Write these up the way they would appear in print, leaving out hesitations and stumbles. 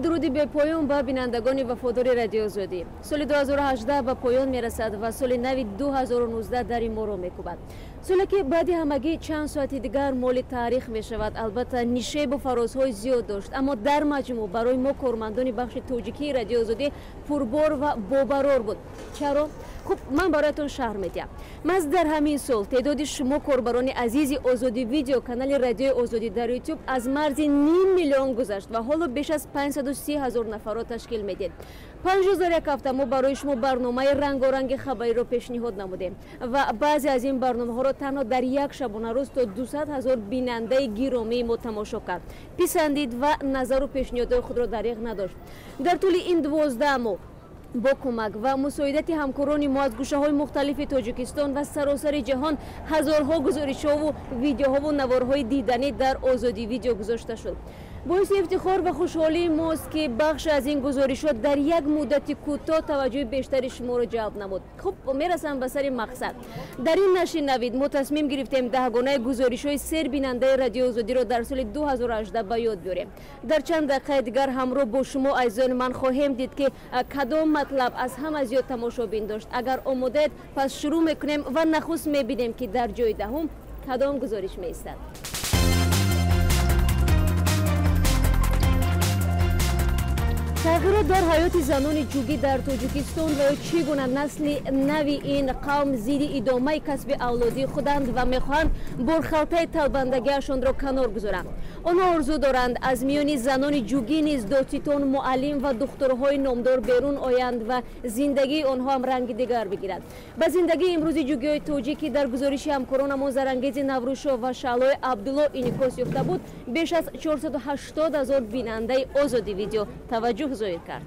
Дуруди бепоён ба бинандагони вафодори Радиои Озодӣ. Соли 2018 ба поён мерасад ва соли нави 2019 дари моро мекӯбад. Соле ки баъди ҳамагӣ чанд соати дигар моли таърих мешавад, албатта нишебу фарозҳои зиёд дошт, аммо дар маҷмӯъ барои мо кормандони бахши тоҷикии Радиои Озодӣ пурбор ва бобарор буд. Чаро? Хуб, ман бароятон шарҳ медиҳам. Маҳз дар ҳамин сол теъдоди шумо корбарони азизи Озодӣ Видео, канали Радиои Озодӣ дар Ютуб, аз марзи ним миллион гузашт ва ҳоло беш аз 530 ҳазор нафарро ташкил медиҳед. 5 рӯз дар як ҳафта мо барои шумо барномаи рангоранги хабариро пешниҳод намудем ва баъзе аз ин барномаҳоро танҳо дар як шабонарӯз то 200 ҳазор бинандаи гиромии мо тамошо кард, писандид ва назару пешниҳодҳои худро дариғ надошт. Дар тӯли ин 12 моҳ бо кӯмак ва мусоидати ҳамкорони мо аз гӯшаҳои мухталифи Тоҷикистон ва саросари ҷаҳон ҳазорҳо гузоришҳову видеоҳову наворҳои диданӣ дар Озодӣ Видео гузошта шуд. Боиси ифтихор ва хушҳолии мост, ки бахше аз ин гузоришҳо дар як муддати кӯтоҳ таваҷҷӯҳи бештари шуморо ҷалб намуд. Хуб, мерасам ба сари мақсад. Дар ин нашри навид мо тасмим гирифтем даҳгонаи гузоришҳои сербинандаи Радиои Озодиро дар соли 2018 ба ёд биёрем. Дар чанд дақиқаи дигар ҳамроҳ бо шумо, азизони ман, хоҳем дид, ки кадом матлаб аз ҳама зиёд тамошобин дошт. Агар омодаед, пас шурӯъ мекунем ва нахуст мебинем, ки дар ҷои даҳум кадом гузориш меистад. Тағйирот дар ҳаёти занони ҷугӣ дар Тоҷикистон ва ё чӣ гуна насли нави ин қавм зидди идомаи касби авлодии худанд ва мехоҳанд борхалтаи талбандагиашонро канор гузоранд. Онҳо орзу доранд, аз миёни занони ҷугӣ низ додситон, муаллим ва духтурҳои номдор берун оянд ва зиндагии онҳо ҳам ранги дигар бигирад. Ба зиндагии имрӯзи ҷугиҳои тоҷик, ки дар гузориши ҳамкоронамон Зарангези Наврӯзшоҳ ва Шаълои Абдулло инъикос ёфта буд, беш аз 480 ҳазор бинандаи Озодӣ Видео таваҷҷӯҳ зоҳир кард.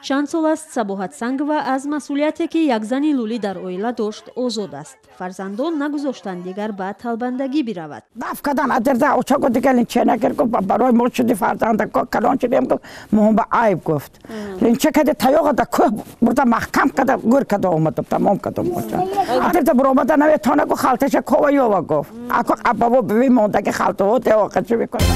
Чанд сол аст Сабоҳат Сангова аз масъулияте, ки як зани лулӣ дар оила дошт, озод аст. Фарзандон нагузоштанд дигар ба талбандагӣ биравад. Даф кадан адирда оча гуфт, дигар линче нагир, гуфт, барои мо шуди, фарзанда калон шудем, гуфт, моҳам ба айб, гуфт. Линче кади, таёға да кӯҳ бурда маҳкам када, гӯр када омадам, тамом кадам. Адирда буромада наметона, гуфт, халташа кова ёва, гуфт. Ако абаво биви мондаги халтаво теоқа чӣ мекунад?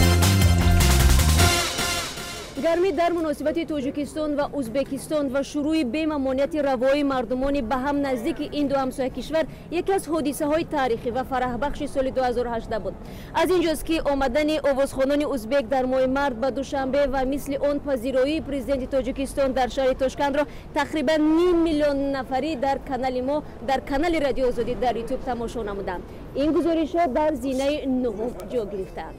Гармӣ дар муносибати Тоҷикистон ва Узбекистон ва шурӯи бемамонияти равои мардумони ба ҳам наздики ин ду ҳамсоя кишвар яке аз ҳодисаҳои таърихӣ ва фараҳбахши соли 2018 буд. Аз ин ҷост, ки омадани овозхонони узбек дар моҳи март ба Душанбе ва мисли он пазироии президенти Тоҷикистон дар шаҳри Тошкандро тақрибан ним миллион нафарӣ дар канали мо, дар канали Радиои Озодӣ дар Ютуб тамошо намуданд. Ин гузоришҳо дар зинаи нуҳум ҷо гирифтаанд.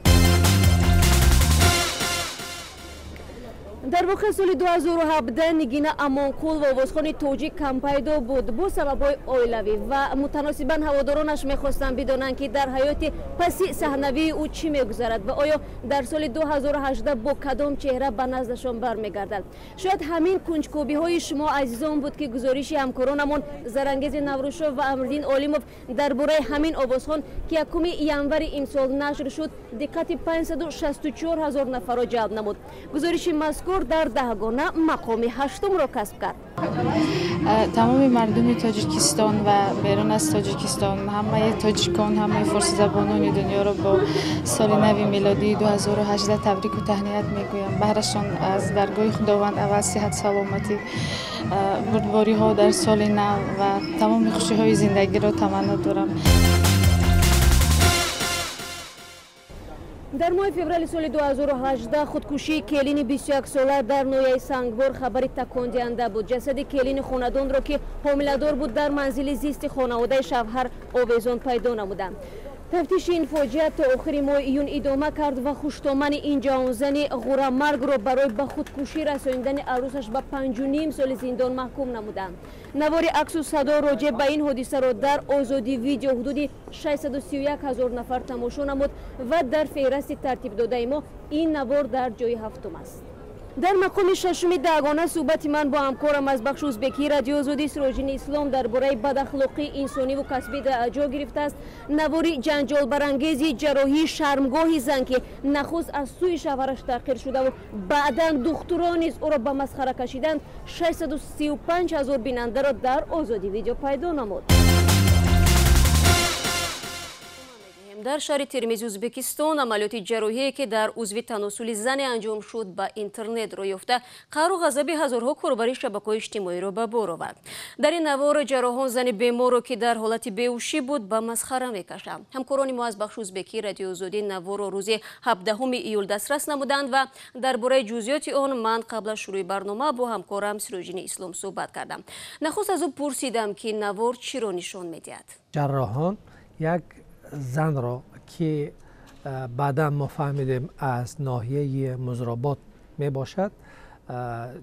Дар воқеъ соли 2017 Нигина Амонқул ва овозхони тоҷик кампайдо буд бо сабабҳои оилавӣ ва мутаносибан ҳаводоронаш мехостанд бидонанд, ки дар ҳаёти паси саҳнавии ӯ чӣ мегузарад ва оё дар соли 2018 бо кадом чеҳра ба наздашон бармегардад. Шояд ҳамин кунҷкобиҳои шумо азизон буд, ки гузориши ҳамкоронамон Зарангези Наврӯзшоҳ ва Амриддин Олимов дар бораи ҳамин овозхон, ки 1 январи имсол нашр шуд, диққати 564 ҳазор нафарро ҷалб намуд. Гузориши мазкур дар даҳгона мақоми ҳаштумро касб кард. Тамоми мардуми Тоҷикистон ва берун аз Тоҷикистон, ҳамаи тоҷикон, ҳамаи форсизабонони дунёро бо соли нави мелодии 2018 табрику таҳният мегӯям. Баҳрашон аз даргоҳи Худованд аввал сиҳат, саломатӣ, бурдбориҳо дар соли нав ва тамоми хушиҳои зиндагиро таманно дорам. Дар моҳи феврали соли 2018 худкушии келини 21-сола дар ноҳияи Сангвор хабари такондиҳанда буд. Ҷасади келини хонадонро, ки ҳомиладор буд, дар манзили зисти хонаводаи шавҳар овезон пайдо намуданд. Тафтиши ин фоҷиа то охири моҳи июн идома кард ва хуштомани ин ҷавонзани ғурамаргро барои ба худкушӣ расонидани арӯсаш ба 5,5 соли зиндон маҳкум намуданд. Навори аксу садо роҷеъ ба ин ҳодисаро дар Озодӣ Видео ҳудуди 631 ҳазор нафар тамошо намуд ва дар феҳрасти тартибдодаи мо ин навор дар ҷои ҳафтум аст. Дар мақоми шашуми даҳгона суҳбати ман бо ҳамкорам аз бахши узбекии Радиои Озодӣ Сироҷини Ислом дар бораи бадахлоқии инсониву касбӣ ҷо гирифтааст. Навори ҷанҷолбарангези ҷарроҳии шармгоҳи зан, ки нахуст аз сӯи шавҳараш таҳқир шудаву баъдан духтурон низ ӯро ба масхара кашиданд, 635 ҳазор бинандаро дар Озодӣ Видео пайдо намуд. Дар шаҳри Термизи Ӯзбекистон амалиёти ҷарроҳие, ки дар узви таносули зане анҷом шуд, ба интернет рӯй ёфта, қаҳру ғазаби ҳазорҳо корбари шабакаҳои иҷтимоиро ба бор овард. Дар ин навор ҷарроҳон зани беморро, ки дар ҳолати беҳушӣ буд, ба масхара мекашанд. Ҳамкорони мо аз бахши ӯзбекии Радиои Озодӣ наворро рӯзи 17 июл дастрас намуданд ва дар бораи ҷузъиёти он ман қабл аз шурӯи барнома бо ҳамкорам Сироҷини Ислом суҳбат кардам. Нахуст аз ӯ пурсидам, ки навор чиро нишон медиҳад. Ҷарроҳон як занро, ки баъдан мо фаҳмидем аз ноҳияи Музробод мебошад,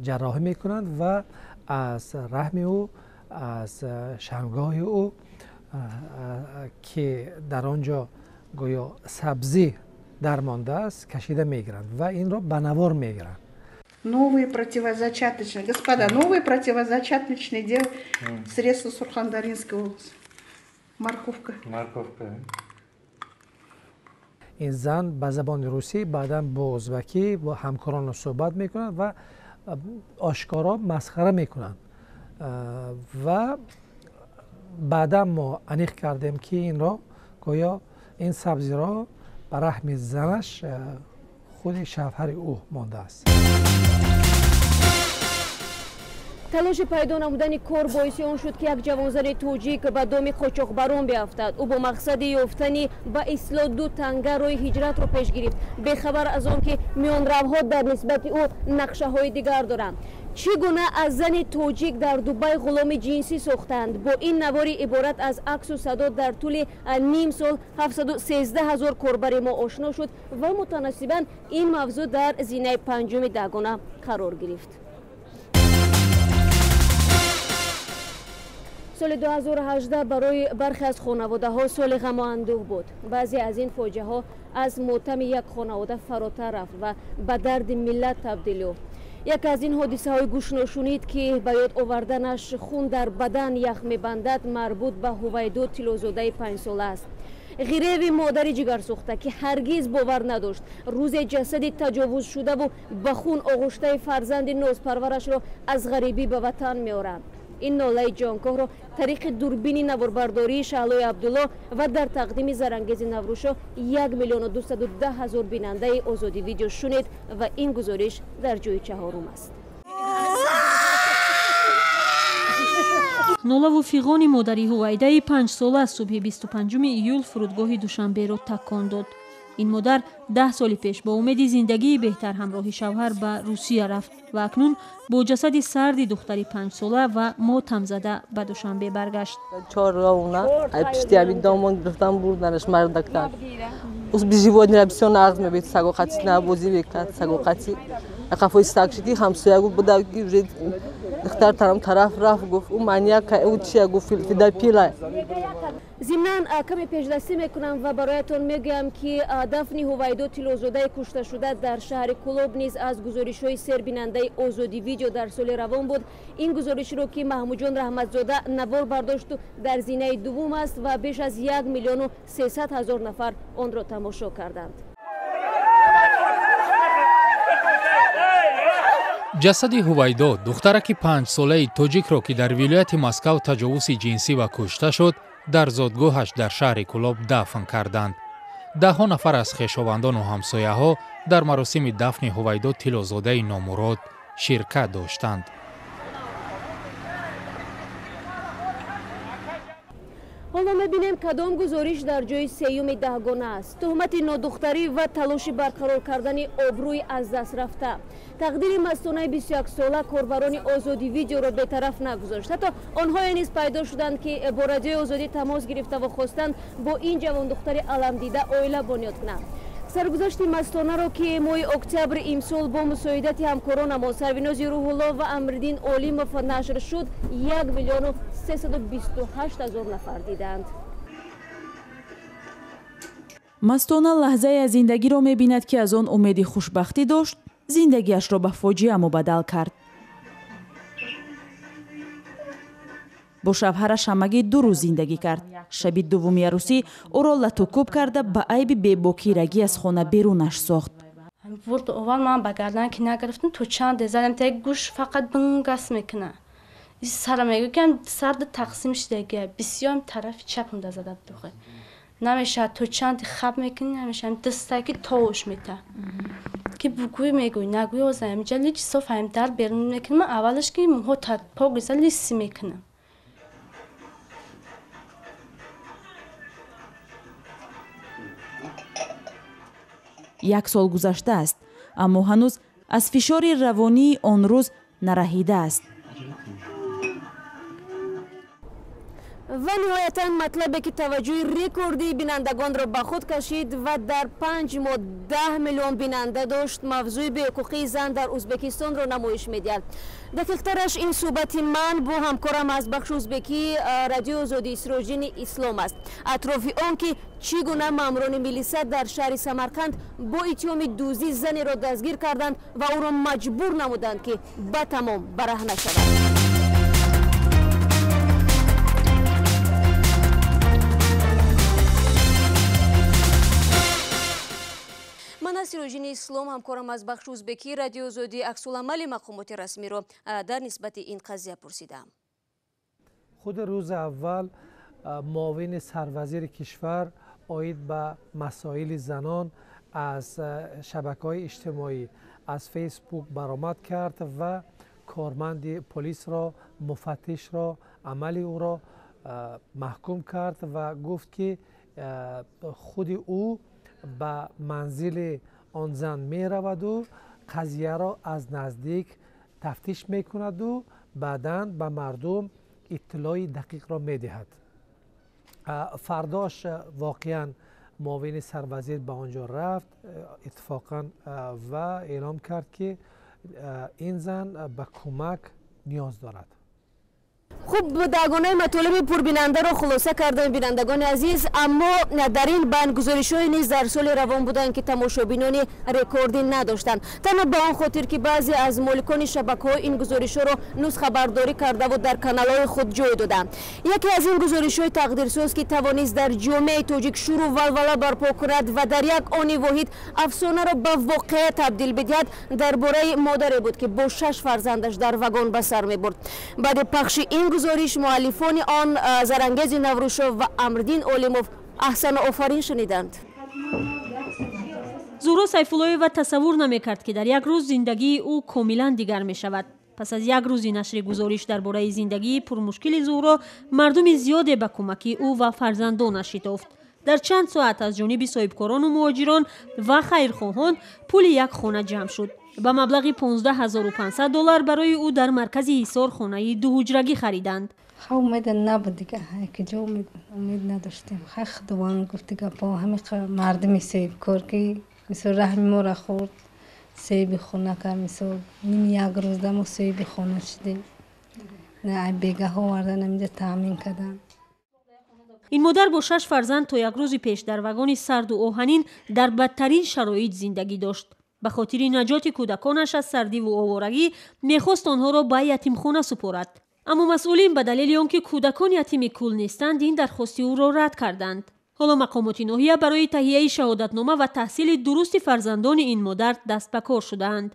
ҷарроҳӣ мекунанд ва аз раҳми ӯ, аз шармгоҳи ӯ, ки дар он ҷо гӯё сабзӣ дармондааст, кашида мегиранд ва инро ба навор мегиранд. Новые противозачаточные, господа, новые противозачаточные дел, средства Сурхандаринской области. Морковка. Морковка. Ин зан ба забони русӣ, баъдан бо ӯзбакӣ бо ҳамкорон суҳбат мекунад ва ошкоро масхара мекунанд. Ва баъдан мо аниқ кардем, ки инро гӯё ин сабзиро ба раҳми занаш худи шавҳари ӯ мондааст. Талоши пайдо намудани кор боиси он шуд, ки як ҷавонзани тоҷик ба доми қочоқбарон биафтад. Ӯ бо мақсади ёфтани ба истилоҳ ду танга роҳи ҳиҷратро пеш гирифт, бехабар аз он ки миёнравҳо дар нисбати ӯ нақшаҳои дигар доранд. Чӣ гуна аз зани тоҷик дар Дубай ғуломи ҷинсӣ сохтанд? Бо ин навори иборат аз аксу садо дар тӯли ним сол 713 ҳазор корбари мо ошно шуд ва мутаносибан ин мавзӯъ дар зинаи панҷуми даҳгона қарор гирифт. Соли 2018 барои бархе аз хонаводаҳо соли ғаму андӯҳ буд. Баъзе аз ин фоҷиаҳо аз мотами як хонавода фаротар рафт ва ба дарди миллат табдил ёфт. Яке аз ин ҳодисаҳои гӯшношунид, ки ба ёд оварданаш хун дар бадан ях мебандад, марбут ба Ҳувайдо Тиллозодаи панҷсола аст. Ғиреви модари ҷигарсӯхта, ки ҳаргиз бовар надошт рӯзе ҷасади таҷовузшудаву ба хун оғуштаи фарзанди нозпарварашро аз ғарибӣ ба ватан меоранд. Ин нолаи ҷонкоҳро тариқи дурбини наворбардории Шаҳлои Абдулло ва дар тақдими зарангези Наврӯшо 1 210 000 бинандаи Озодӣ видео шунид ва ин гузориш дар ҷои чаҳорум аст. Нолаву фиғони модари Ҳувайдаи панҷсола субҳи 25 июл фурудгоҳи Душанберо такон дод. Ин модар 10 соли пеш бо умеди зиндагии беҳтар ҳамроҳи шавҳар ба Русия рафт ва акнун бо ҷасади сарди духтари панҷсола ва мотамзада ба Душанбе баргашт. Зимнан каме пешдастӣ мекунам ва бароятон мегӯям, ки дафни Ҳувайдо Тиллозодаи кушташуда дар шаҳри Кулоб низ аз гузоришҳои сербинандаи Озодӣ видео дар соли равон буд. Ин гузоришро, ки Маҳмудҷон Раҳматзода навор бардошту дар зинаи дуввум аст ва беш аз 1 300 000 нафар онро тамошо карданд. Ҷасади Ҳувайдо, духтараки панҷсолаи тоҷикро, ки дар вилояти Москав таҷовузи ҷинсӣ ва кушта шуд, дар зодгоҳаш дар шаҳри Кулоб дафн карданд. Даҳҳо нафар аз хешовандону ҳамсояҳо дар маросими дафни Ҳувайдо Тиллозодаи номурод ширкат доштанд. Ҳоло мебинем, кадом гузориш дар ҷои сеюми даҳгона аст. Туҳмати нодухтарӣ ва талоши барқарор кардани обрӯи аз даст рафта. Тақдири мастонаи 21сола корбарони Озодӣ видеоро бетараф нагузошт. Ҳатто онҳое низ пайдо шуданд, ки бо Радиои Озодӣ тамос гирифтаву хостанд бо ин ҷавондухтари аламдида оила бунёд кунанд. Саргузашти мастонаро, ки моҳи октябри имсол бо мусоидати ҳамкоронамон Сарвинози Рӯҳулло ва Амриддин Олимов нашр шуд, 1 328 000 нафар диданд. Мастона лаҳзае аз зиндагиро мебинад, ки аз он умеди хушбахтӣ дошт, зиндагиашро ба фоҷиа мубаддал кард. Бо шавҳараш ҳамагӣ 2 рӯз зиндагӣ кард. Шаби дуввуми арӯсӣ ӯро латукӯб карда ба айби бебокирагӣ аз хона берунаш сохт. Бурд овар ман ба гардан ки нагирифтам, то чанд задам, та гӯш фақат бингас мекунад. Сара мегӯ ки сард тақсим шудагия, бисёр тарафи чапам да зада духе. Намешавад, то чанди хаб мекунӣ, намешавад. Дастаки товуш мета. Ки бугӯй мегӯй, нагӯй оза ҳамиҷа лич соф ҳам дар берун мекунам, аввалаш ки мӯҳо пок лиси мекунам. Як сол гузаштааст, аммо ҳанӯз аз фишори равонии он рӯз нараҳидааст. Ва ниҳоятан матлабе ки таваҷҷӯҳи рекордии бинандагонро ба худ кашид ва дар 5 моҳ 10 миллион бинанда дошт, мавзӯи беҳуқуқии зан дар Ӯзбекистонро намоиш медиҳад. Дақиқтараш ин суҳбати ман бо ҳамкорам аз бахши ӯзбекӣ радиои Озодии Сироҷиддини Ислом аст. Атрофи он ки чӣ гуна маъмурони милиса дар шаҳри Самарқанд бо иттиҳоми дуздӣ занеро дастгир карданд ва ӯро маҷбур намуданд, ки ба тамом бараҳна шавад. Сироҷиддини Ислом, ҳамкорам аз бахши ӯзбекӣ радиои Озодӣ, аксуламали мақомоти расмиро дар нисбати ин қазия пурсидам. Худи рӯзи аввал муовини сарвазири кишвар оид ба масоили занон аз шабакаҳои иҷтимоӣ, аз Фейсбук баромад кард ва корманди полисро, муфаттишро, амали ӯро маҳкум кард ва гуфт, ки худи ӯ ба манзили он зан мераваду қазияро аз наздик тафтиш мекунаду баъдан ба мардум иттилои дақиқро медиҳад. Фардош воқеан муовини сарвазир ба он ҷо рафт иттифоқан ва эълом кард, ки ин зан ба кӯмак ниёз дорад. Хуб, дагонаи матолиби пурбинандаро хулоса кардем, бинандагони азиз, аммо дар ин банд гузоришҳое низ дар соли равон буданд, ки тамошобинони рекордӣ надоштанд. Танҳо ба он хотир, ки баъзе аз моликони шабакаҳо ин гузоришҳоро нусхабардорӣ кардаву дар каналҳои худ ҷой доданд. Яке аз ин гузоришҳои тақдирсоз, ки тавонист дар ҷомеаи тоҷик шуру валвала барпо кунад ва дар як они воҳид афсонаро ба воқеа табдил бидиҳад, дар бораи модаре буд, ки бо 6 фарзандаш дар вагон ба сар мебурд. Баъди пахши ин гузориш муаллифони он Зарангези Наврӯшов ва Амриддин Олимов аҳсану офарин шуниданд. Зуҳро Сайфуллоева тасаввур намекард, ки дар як рӯз зиндагии ӯ комилан дигар мешавад. Пас аз як рӯзи нашри гузориш дар бораи зиндагии пурмушкили Зуҳро, мардуми зиёде ба кӯмаки ӯ ва фарзандонаш шитофт. Дар чанд соат аз ҷониби соҳибкорону муҳоҷирон ва хайрхоҳон пули як хона ҷамъ шуд. Ба маблағи $15,500 барои ӯ дар маркази Ҳисор хонаи дуҳуҷрагӣ хариданд. Ха, умеда набуд дига, киҷо умед надоштем. Ха, Худованд гуфт дига, бо ҳами мардуми соҳибкор, ки мисол раҳми моро хӯрд, соҳиби хона кард. Мисол ними як рӯзда мо соҳиби хона шудем. Бегаҳо овардан, ҳаминҷа таъмин карданд. Ин модар бо 6 фарзанд то як рӯзи пеш дар вагони сарду оҳанин дар бадтарин шароит зиндагӣ дошт. Ба хотири наҷоти кӯдаконаш аз сардиву оворагӣ мехост онҳоро ба ятимхона супорад. Аммо масъулин ба далели он ки кӯдакон ятими кул нестанд, ин дархости ӯро рад карданд. Ҳоло мақомоти ноҳия барои таҳияи шаҳодатнома ва таҳсили дурусти фарзандони ин модар даст ба кор шудаанд.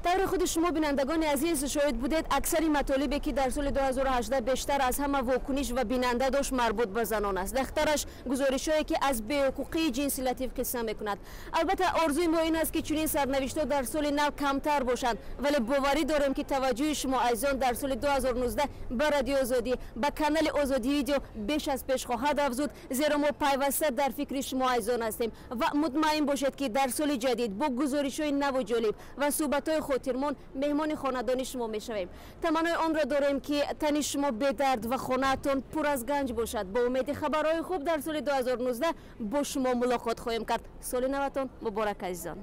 Таври худи шумо, бинандагони азиз, шоҳид будед, аксари матолибе ки дар соли 2018 бештар аз ҳама вокуниш ва бинанда дошт, марбут ба занон аст. Дахтараш гузоришҳое ки аз беҳуқуқии ҷинси латиф қисса мекунад. Албатта, орзуи мо ин аст, ки чунин сарнавиштҳо дар соли нав камтар бошанд, вале боварӣ дорем, ки таваҷҷӯҳи шумо азизон дар соли 2019 ба радиои Озодӣ, ба канали Озодӣ видео беш аз пеш хоҳад афзуд, зеро мо пайваста дар фикри шумо азизон ҳастем ва мутмаин бошед, ки дар соли ҷадид бо гузоришҳои наву ҷолиб ва суҳбатҳои хотирмон меҳмони хонадони шумо мешавем. Таманнои онро дорем, ки тани шумо бедард ва хонаатон пур аз ганҷ бошад. Бо умеди хабарҳои хуб дар соли 2019 бо шумо мулоқот хоҳем кард. Соли наватон муборак, азизон.